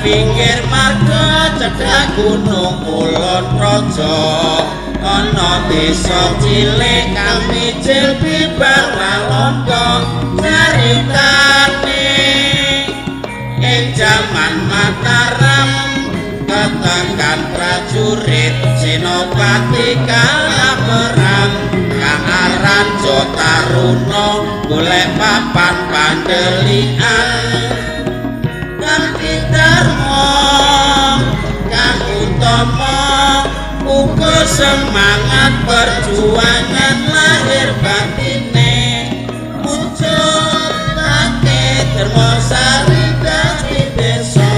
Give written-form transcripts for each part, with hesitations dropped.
pinggir marga cedhak Gunung Kulon Praja, ana desa cilik kang mijil bibar walondo. Caritane ing jaman Mataram ketekan prajurit Senopati kalah perang, kang aran Jotaruna golek papan pandelikan. Kang Dharma kang utama uga semangat perjuangan lahir batine mujudake Dermosari dadi desa.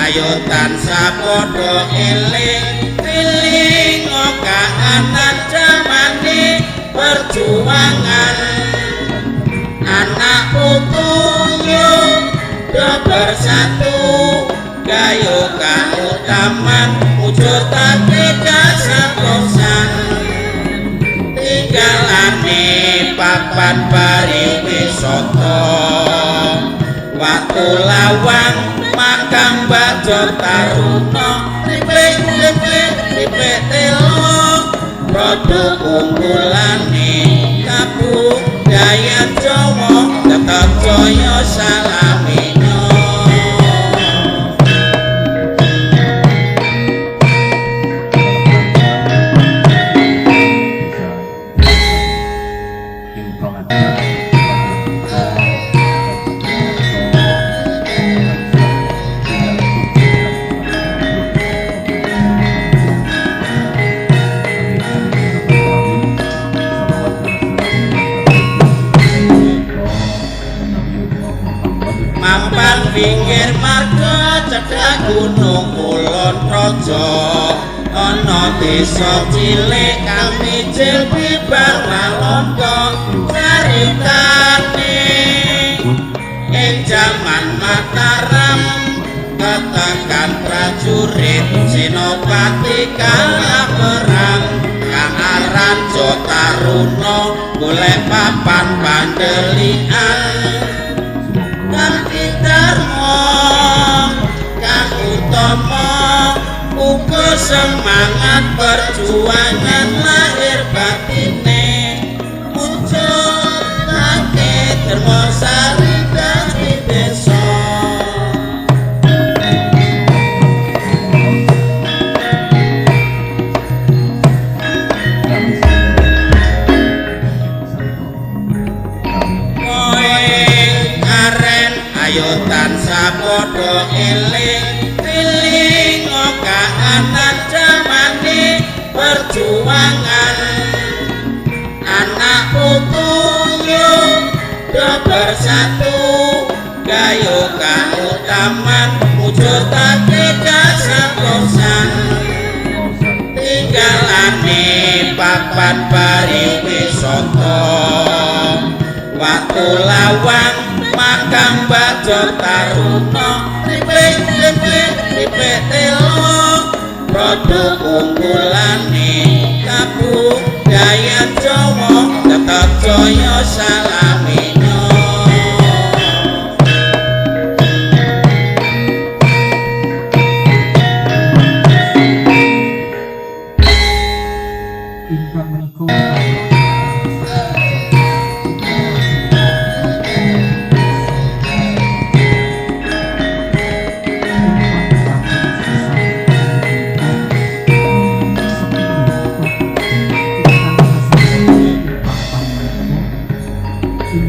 Ayo tansah padha eling eling kahanan jamane perjuangan, anak putu yo do bersatu gayo kautaman wujudake kasantosan. Tinggalane papan pariwisata watu lawang makam Bajo Taruna, ripik ripik ripik telo produk unggulane kabudayan Jawa tetep jaya salamina. Mapan pinggir marga cedhak Gunung Kulon Praja, ana desa cilik kang mijil bibar walondo. Caritane ing jaman Mataram ketekan prajurit Senopati kalah perang, kang aran Jotaruna golek papan pandelikan. Kang Dharma kang utama uga semangat perjuangan lahir batine mujudake Dermosari dadi desa. Ayo tansah padha eling eling kahanan jamane perjuangan, anak putu yo do bersatu gayo kautaman wujudake kasantosan. Tinggalane papan pariwisata watu lawang makam Bajo Taruna, ripik ripik ripik telo produk unggulane kabudayan Jawa tetep jaya salamina. Ingkang menika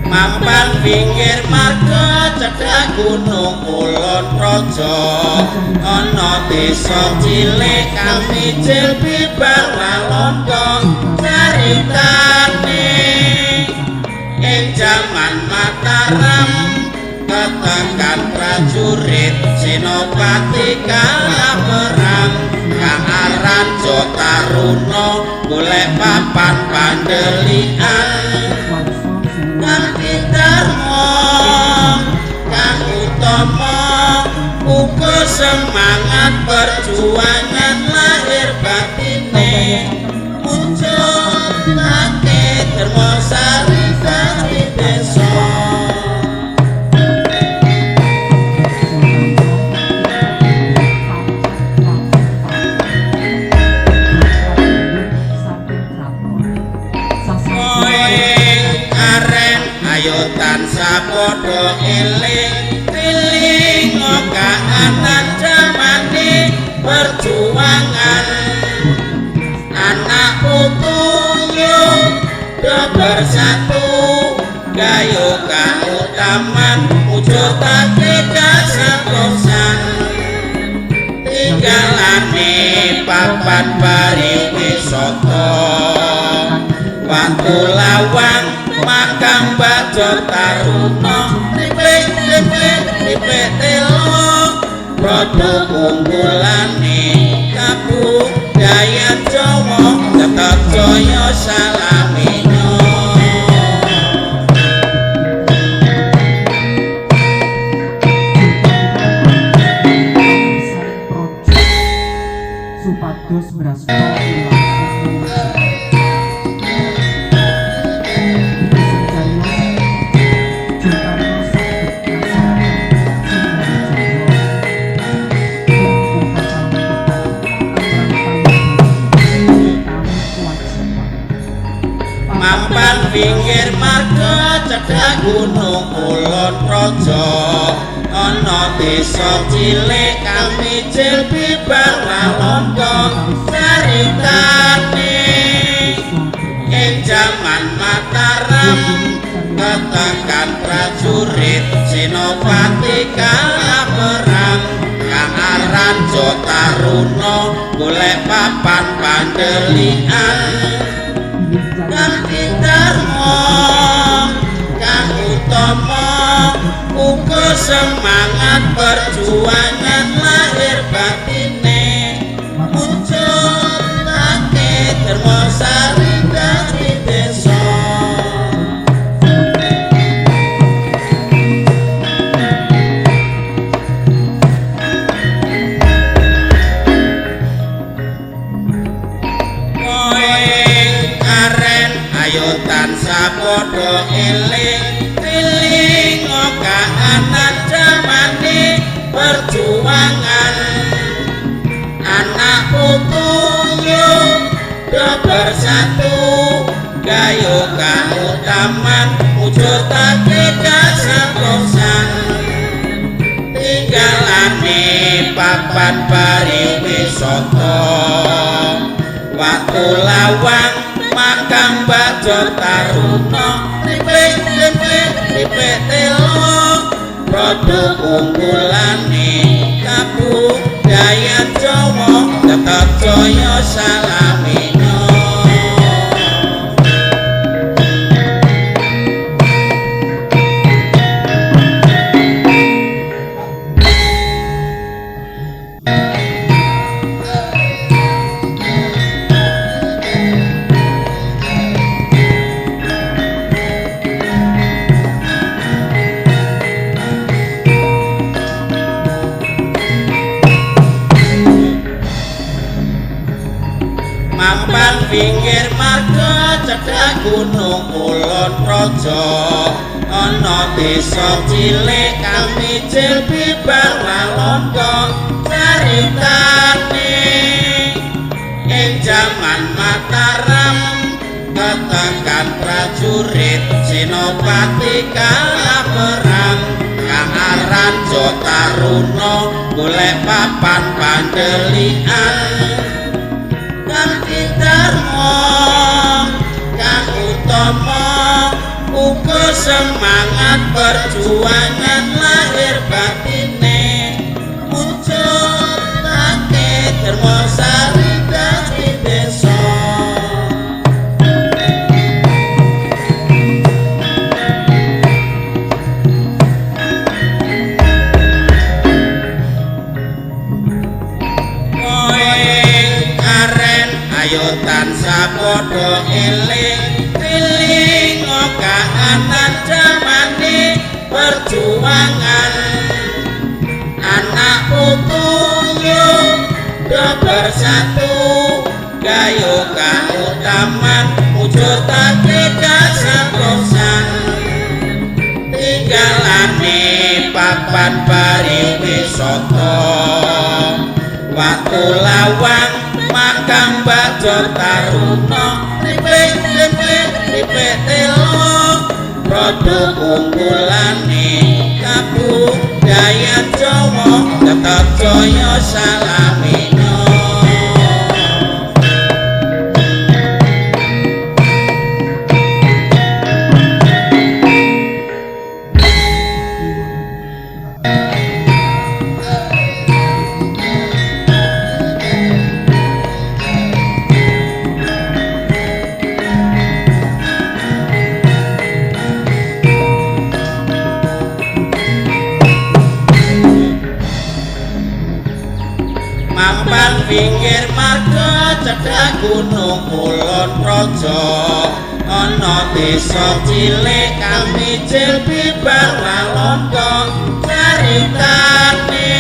Mapan pinggir marga cedhak Gunung Kulon Praja, ana desa cilik kang mijil bibar walondo. Caritane ing jaman Mataram ketekan prajurit Senopati kalah perang, kang aran Jotaruna golek papan pandelikan. Kang Dharma kang utama uga semangat perjuangan lahir batine mujudake Dermosari dadi desa. Ing aren ayo tansah padha eling piling kahanan jamane perjuangan anak putu yo do bersatu gayo kautaman wujudake kasantosan tinggalane papan pariwisata Watu Lawang makam Bajo Taruna triplik triplik triplik telo produk unggulane kabudayan Jawa tetep jaya salamenya. Supados mrasta langsung. Mapan pinggir marga cedhak gunung Kulon Praja ana desa cilik kang mijil bibar walanda caritane ing jaman Mataram tetekan prajurit Senopati kalah perang kang aran Jotaruna golek papan pandelikan Kang Dharma kang utama uga semangat perjuangan lahir batine mujudake Dermosari dadi desa. Ing aren ayo tansah padha eling piling kahanan jamane perjuangan anak putu yo do bersatu gayo kautaman wujudake kasantosan tinggalane papan pariwisata Watu Lawang makam Bajo Taruna triplik triplik triplik telo produk unggulane kabudayan Jawa tetep jaya salamenya. Mapan pinggir marga cedhak gunung Kulon Praja ana desa cilik kang mijil bibar walanda caritane ing jaman Mataram tetekan prajurit Senopati kalah perang kang aran Jotaruna golek papan pandelikan Kang Dharma kang utama uga semangat perjuangan lahir batine mujudake Dermosari dadi desa. Ing aren ayo tansah padha eling piling kahanan jamane perjuangan anak putu yo bersatu, gayo kautaman wujudake kasantosan. Tinggalane papan pariwisata, watu lawang makam Bajo Taruna, triplik triplik triplik telo, produk unggulane kabudayan Jawa tetep jaya salamina. Mapan pinggir marga cedhak gunung Kulon Praja, ana desa cilik kang mijil bibar walanda. Caritane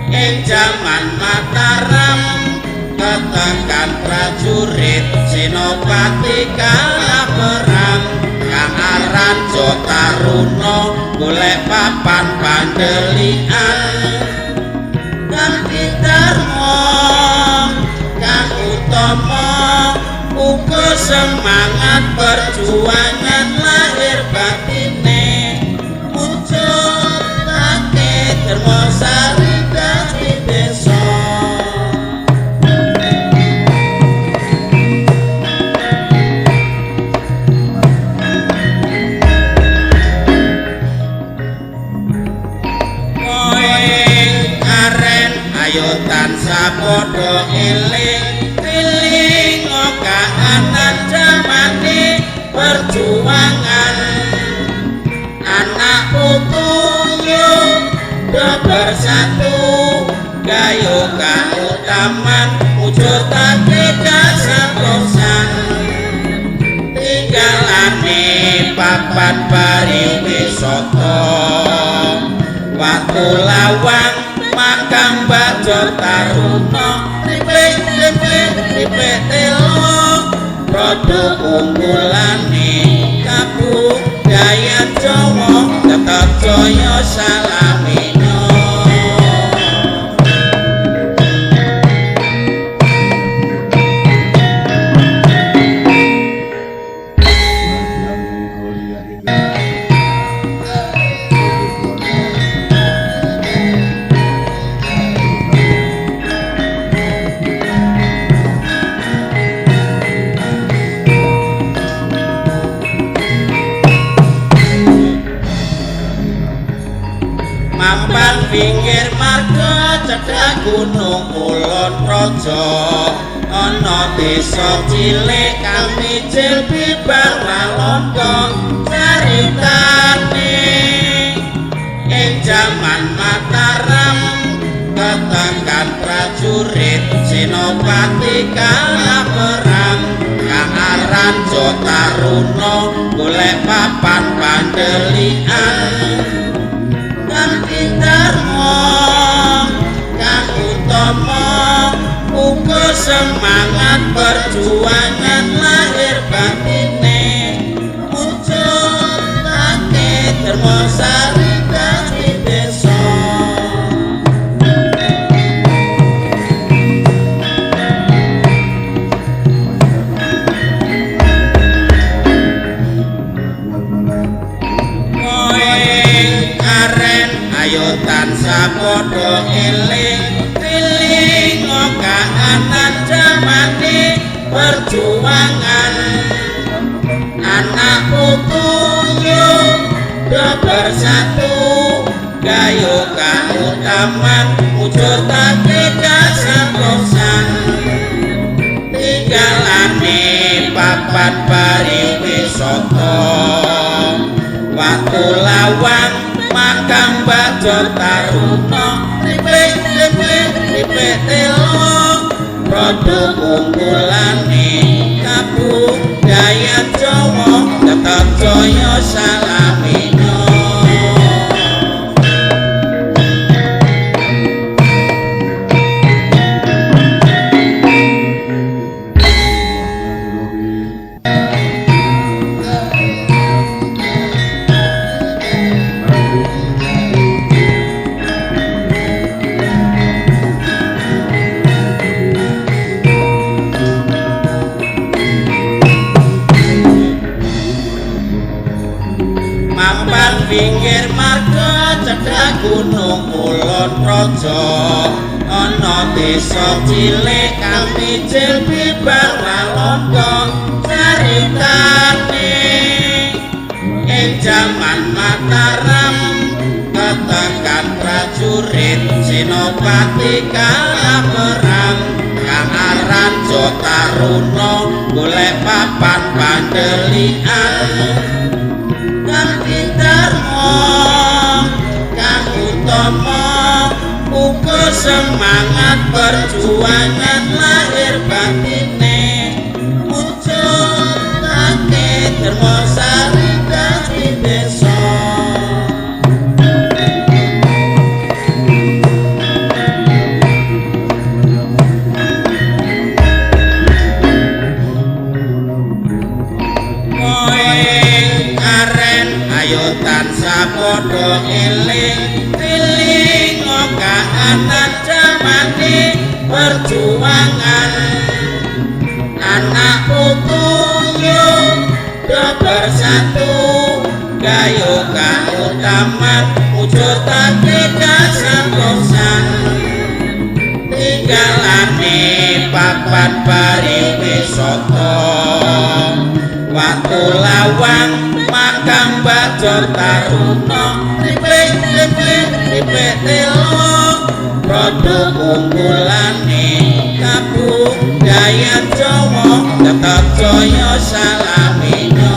ing jaman Mataram tetekan prajurit Senopati kalah perang, kang aran Jotaruna golek papan pandelikan. Kang Dharma kang utama uga semangat perjuangan lahir batine, mujudake dharma sari dadi desa. Ayo tansah padha eling eling kahanan jamane perjuangan, anak putu yo do bersatu, gayo kautaman wujudake kasantosan. Tinggalane papan pariwisata, watu lawang makam Bajo Taruna, triplik triplik triplik telo, produk unggulane kabudayan Jawa tetep jaya salamina. Mapan pinggir marga cedhak gunung Kulon Praja, ana desa cilik kang mijil bibar walanda. Caritane ing jaman Mataram tetekan prajurit Senopati kalah perang, kang aran Jotaruna golek papan pandelikan. Kang Dharma kang utama uga semangat perjuangan lahir batine, mujudake dharma sari dadi desa. Ayo tansah padha eling eling kahanan jamane perjuangan, anak putu yo do bersatu, gayo kautaman wujudake kasantosan. Tinggalane papan pariwisata, watu lawang makam Bajo Taruna, triplik triplik triplik telo, produk unggulane kabudayan Jawa tetep jaya salamina. cedhak Gunung Kulon Praja ana desa cilik kang mijil bibar walondo caritane ing jaman Mataram ketekan prajurit Senopati kalah perang kang aran Jotaruna golek papan pandelikan kang Dharma kang utama uga semangat perjuangan lahir batine mujudake dharma sari dadi desa. Ayo tansah padha eling eling kahanan jamane perjuangan anak putu yo do bersatu gayo kautaman wujudake kasantosan tinggalane papan pariwisata watu lawang makam Bajo Taruna ripik ripik ripik telo produk unggulane kabudayan Jawa tetep jaya salamina.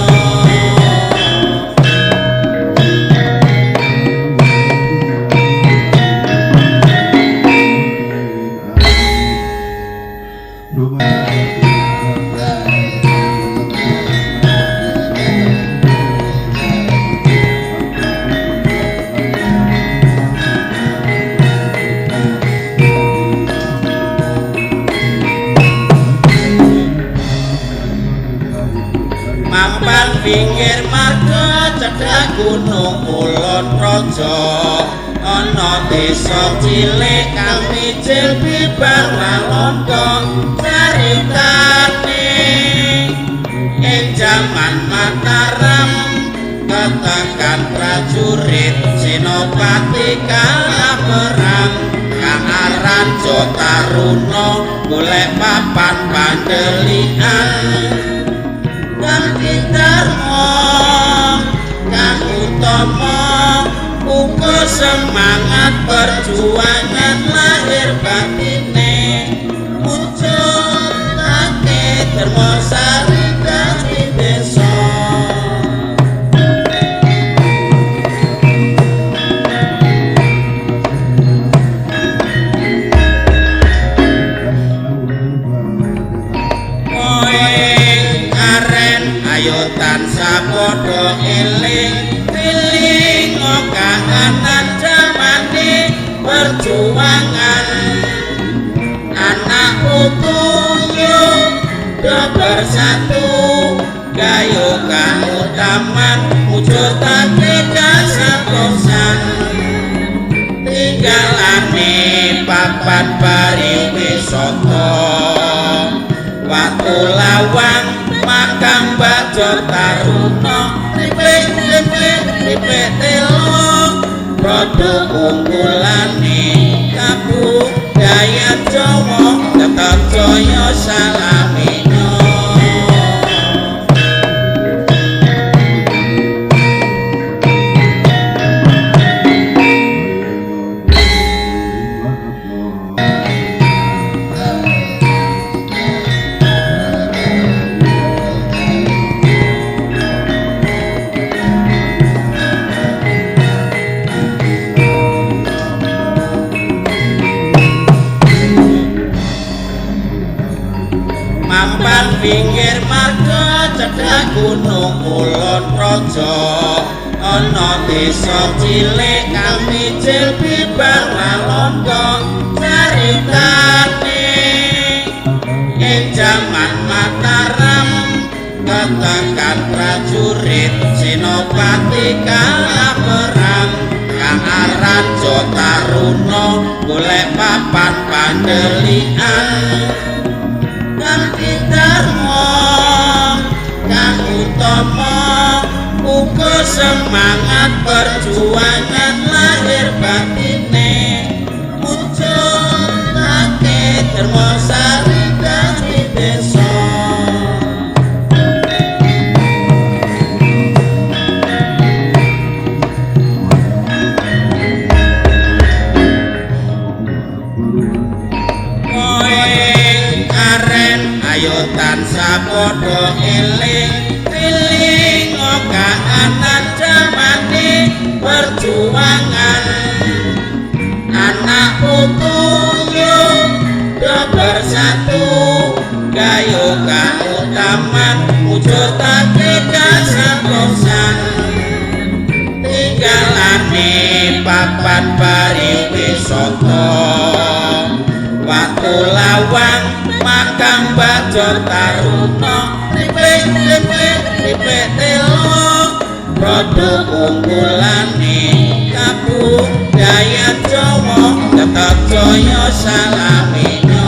Mapan pinggir marga cedhak Gunung Kulon Praja ana desa cilik kang mijil bibar walondo caritane ing jaman Mataram ketekan prajurit Senopati kalah perang kang aran Jotaruna golek papan pandelikan kang Dharma kang utama uga semangat perjuangan lahir batine mujudake dharma sari dadi desa. Ayo tansah padha eling eling kahanan jamane perjuangan anak putu yo do bersatu gayo kautaman wujudake kasantosan tinggalane papan pariwisata watu lawang makam Bajo Taruna ripik ripik ripik telo produk unggulane kabudayan Jawa tetep jaya salamina. Mapan pinggir marga cedhak Gunung Kulon Praja ana desa cilik kang mijil bibar walondo caritane ing jaman Mataram ketekan prajurit Senopati kalah perang kang aran Jotaruna golek papan pandelikan kang Dharma kang utama uga semangat perjuangan lahir batin. Dermosari dadi desa. Koeng aren ayo tansah padha eling eling kahanan jamane perjuangan anak putu yo do bersatu gayo kautaman wujudake kasantosan tinggalane papan pariwisata watu lawang makam Bajor Taruna ripik ripik ripik telo produk unggulane kabudayan Jawa tetep jaya salamina.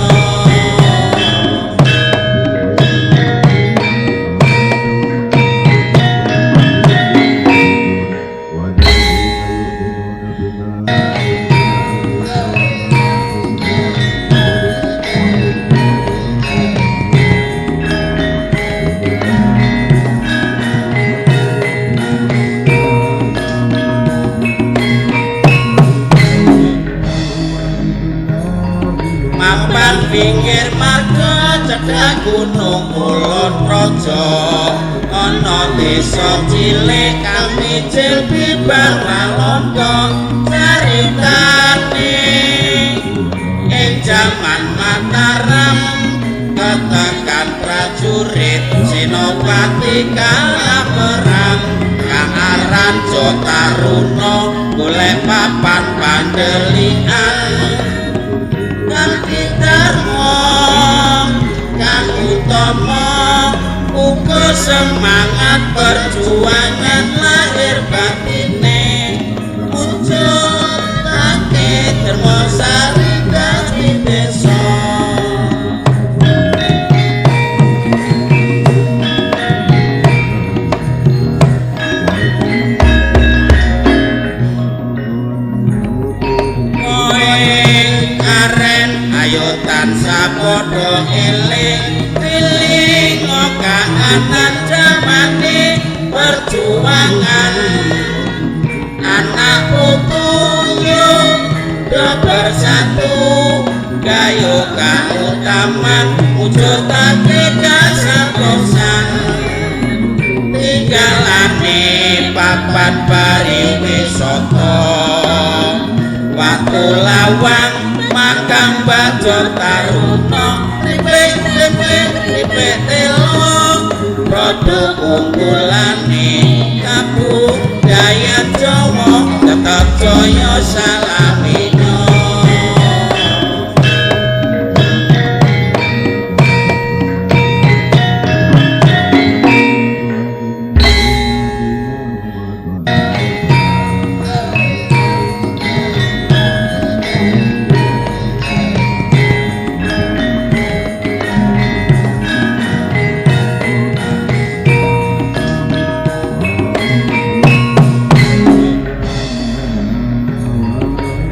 Mapan pinggir marga cedhak gunung Kulon Praja ana desa cilik kang mijil bibar Walanda caritane ing jaman Mataram tetekan prajurit Senopati kalah perang kang aran Jotaruna golek papan pandelikan Kang Dharma kang utama uga semangat perjuangan lahir batine wujudake Dermosari dadi desa. Koeng aren ayo tansah padha eling eling kahanan jamane perjuangan anak putu yo do bersatu gayo kautaman wujudake kasantosan tinggalane papan pariwisata watu lawang makam Bajor Taruna ripik ripik ripik telo produk unggulane kabudayan Jawa tetep jaya salamina.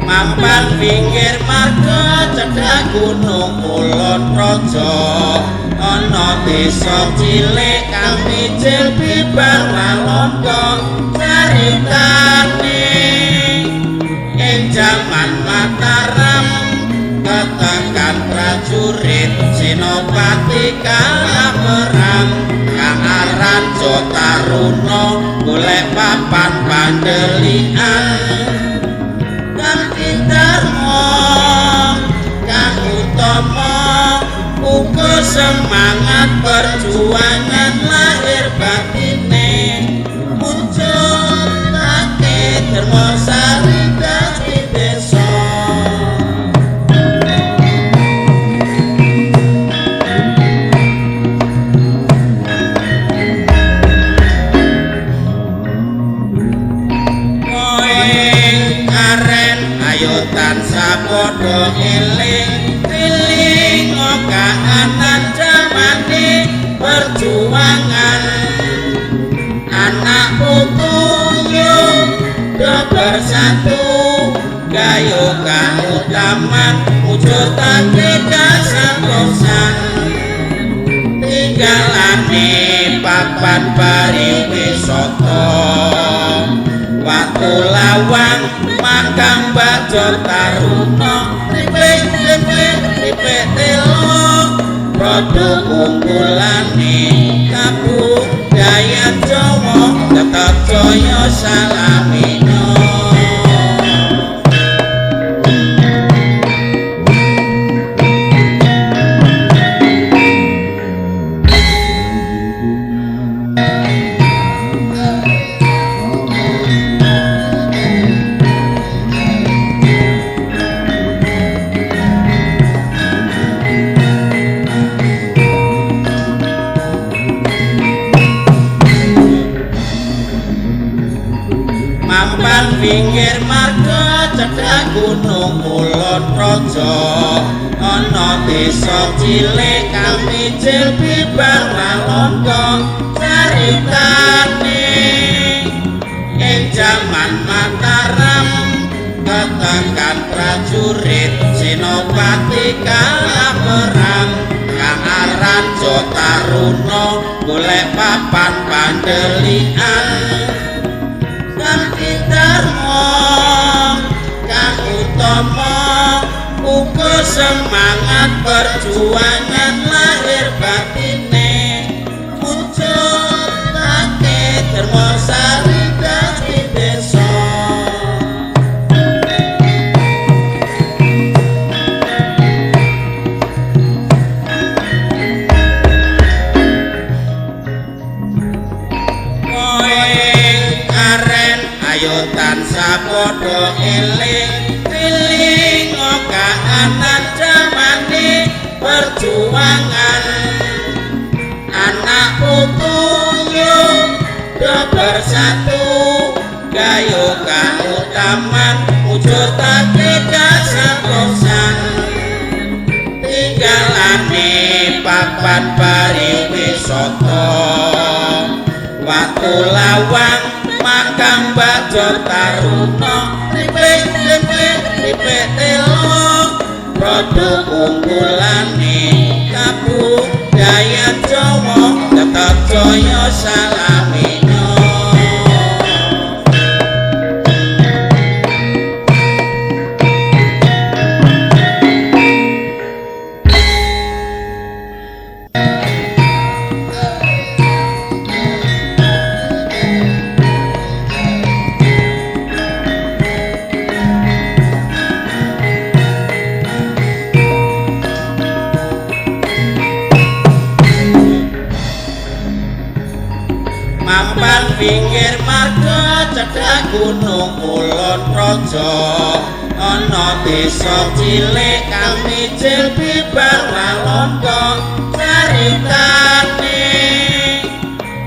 Mapan pinggir marga cedhak gunung Kulon Praja ana desa cilik kang mijil bibar Walanda caritane ing jaman Mataram tetekan prajurit Senopati kalah perang kang aran Jotaruna golek papan pandelikan Kang Dharma kang utama uga semangat perjuangan lahir batine wujudake Dermosari dadi desa. Koeng aren ayo tansah padha eling eling kahanan jamane perjuangan anak putu yo do bersatu gayo kautaman wujudake kasantosan. kasantosan tinggalane papan pariwisata Watu Lawang makam Bajo Taruna triplik triplik triplik telo produk unggulane kabudayan Jawa tetep jaya salamina. Mapan pinggir marga cedhak gunung Kulon Praja ana desa cilik kang mijil bibar walanda caritane ing jaman Mataram ketekan prajurit Senopati kalah perang kang aran Jotaruna golek papan pandelikan Bakti Dharma kang utama uga semangat perjuangan lahir batine mujudake Dermasari dadi desa. Ayo tansah padha eling eling kahanan jamane perjuangan anak putu yo do bersatu gayo kautaman wujudake kasantosan tinggalane papan pariwisata Watu Lawang makam Bajo Taruna triplik triplik triplik telo produk unggulane kabudayan Jawa tetep jaya salamina. Mapan pinggir marga cedhak gunung Kulon Praja ana desa cilik kang mijil bibar walanda caritane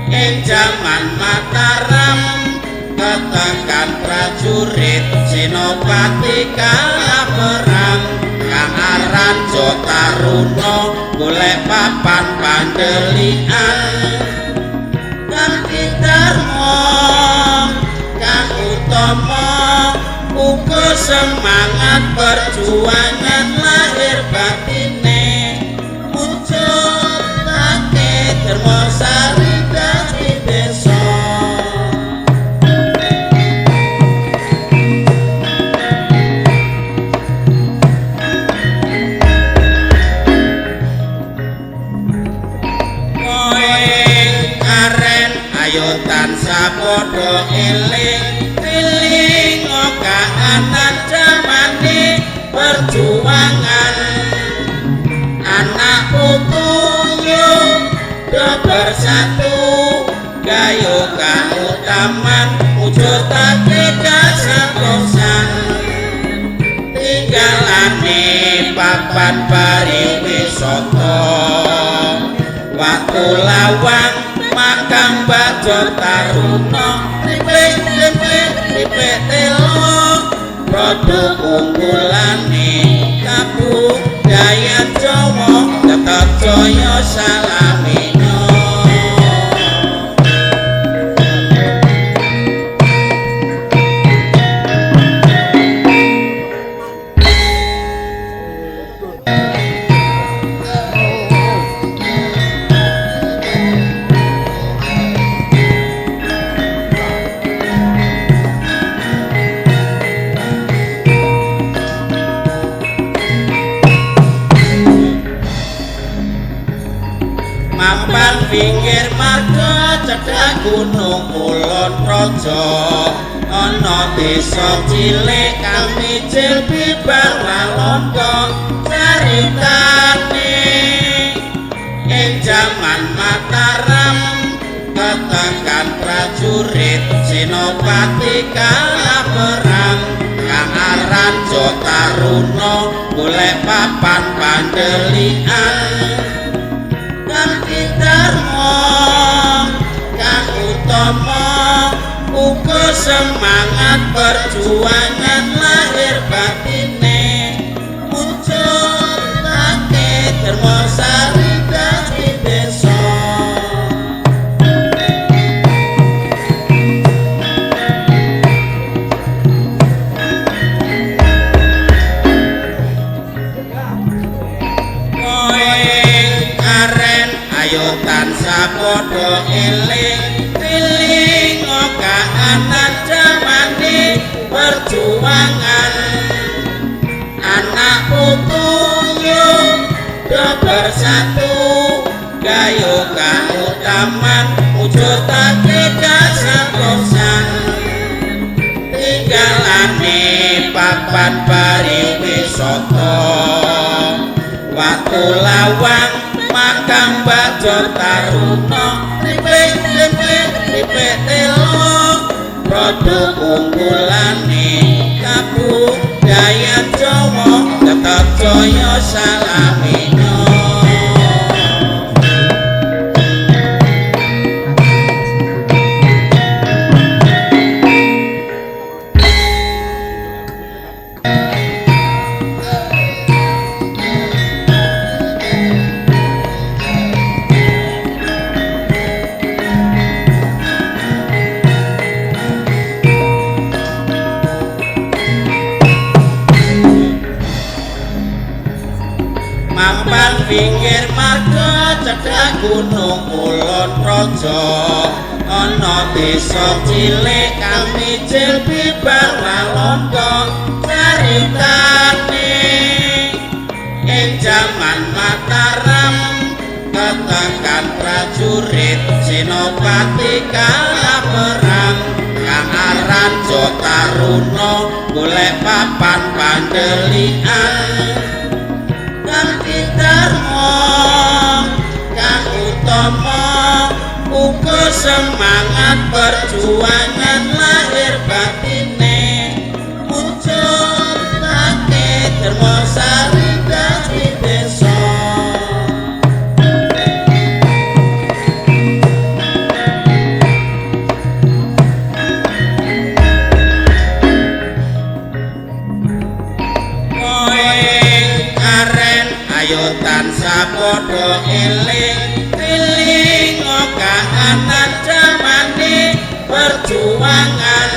ing jaman Mataram ketekan prajurit Senopati kalah perang kang aran Jotaruna golek papan pandelikan Bakti Dharma kang utama uga semangat perjuangan lahir batine mujudake Dermasari dadi desa. Ayo tansah padha eling eling kahanan jamane perjuangan anak putu yo do bersatu gayo kautaman wujudake kasantosan tinggalane papan pariwisata Watu Lawang makam Bajo Taruna triplik triplik triplik telo produk unggulane kabudayan Jawa tetep jaya salamina. cedhak Gunung Kulon Praja, ana desa cilik kang mijil bibar walanda. Caritane ing jaman Mataram ketekan prajurit Senopati kalah perang, kang aran Jotaruna golek papan pandelikan. Kang Dharma kang utama uga semangat perjuangan lahir batine, mujudake Dharma Sari dadi desa. Ayo tansah padha eling pilinga kahanan jamane perjuangan, anak putu yo do bersatu gayo kautaman wujudake kasantosan. Tinggalane papan pariwisata watu lawang makam Bajo Taruna, ripik ripik ripik telo produk unggulane kabudayan Jawa tetep jaya salamina. Mapan pinggir marga cedhak Gunung Kulon Praja, ana desa cilik kang mijil bibar walanda. Caritane ing jaman Mataram ketekan prajurit Senopati kalah perang, kang aran Jotaruna golek papan pandelikan. Kang Dharma kang utama uga semangat perjuangan lahir batine, mujudake Dharma Sari dadi desa. Ayo tansah padha eling pilinga kahanan jamane perjuangan,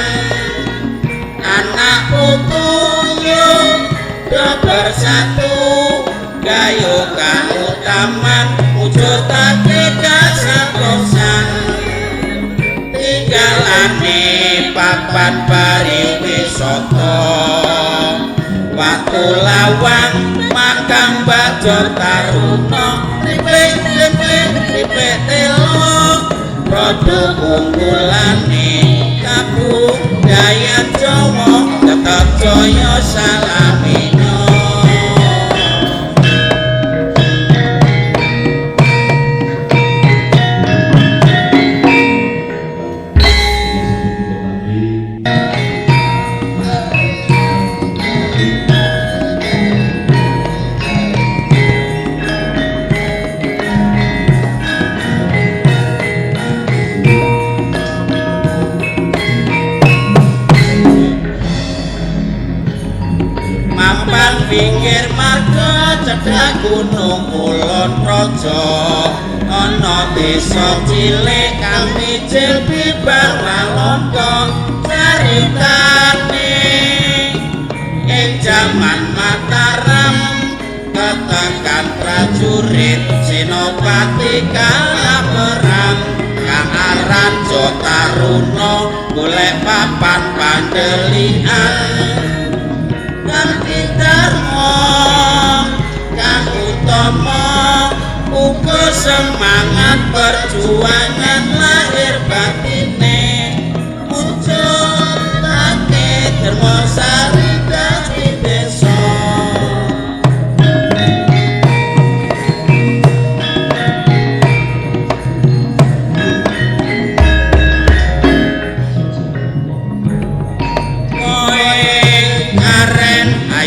anak putu yo do bersatu gayo kautaman wujudake kasantosan. Tinggalane papan pariwisata watu lawang makam Bajo Taruna, ripik ripik ripik telo produk unggulane kabudayan Jawa tetep jaya salamina. Mapan pinggir marga cedhak Gunung Kulon Praja, ana desa cilik kang mijil bibar walanda. Caritane ing jaman Mataram ketekan prajurit Senopati kalah perang, kang aran Jotaruna golek papan pandelikan. Kang Dharma kang utama uga semangat perjuangan lahir batin.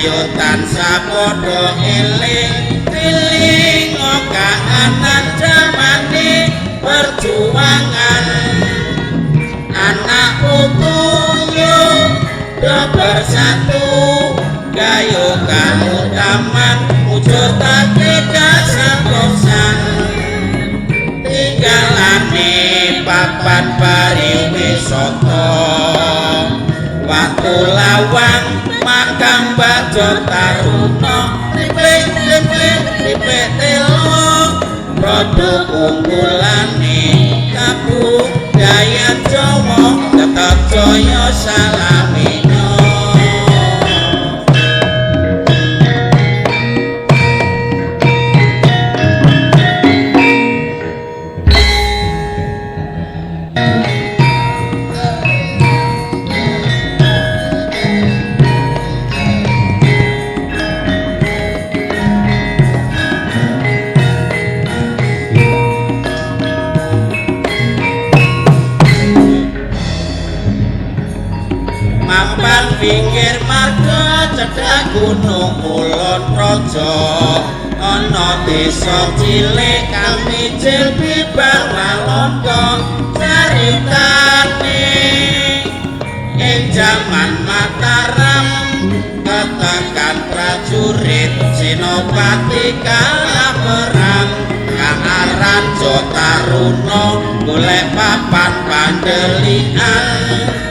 Ayo tansah padha eling pilinga kahanan jamane perjuangan anak putu yo do bersatu gayo kautaman wujudake kasantosan tinggalane papan pariwisata watu lawang makam Bajo Taruna ripik ripik ripik telo produk unggulane kabudayan Jawa tetep jaya salamina. Mapan pinggir marga cedhak gunung Kulon Praja ana desa cilik kang mijil bibar Walanda caritane ing jaman Mataram tetekan prajurit Senopati kalah perang kang aran Jotaruna golek papan pandelikan.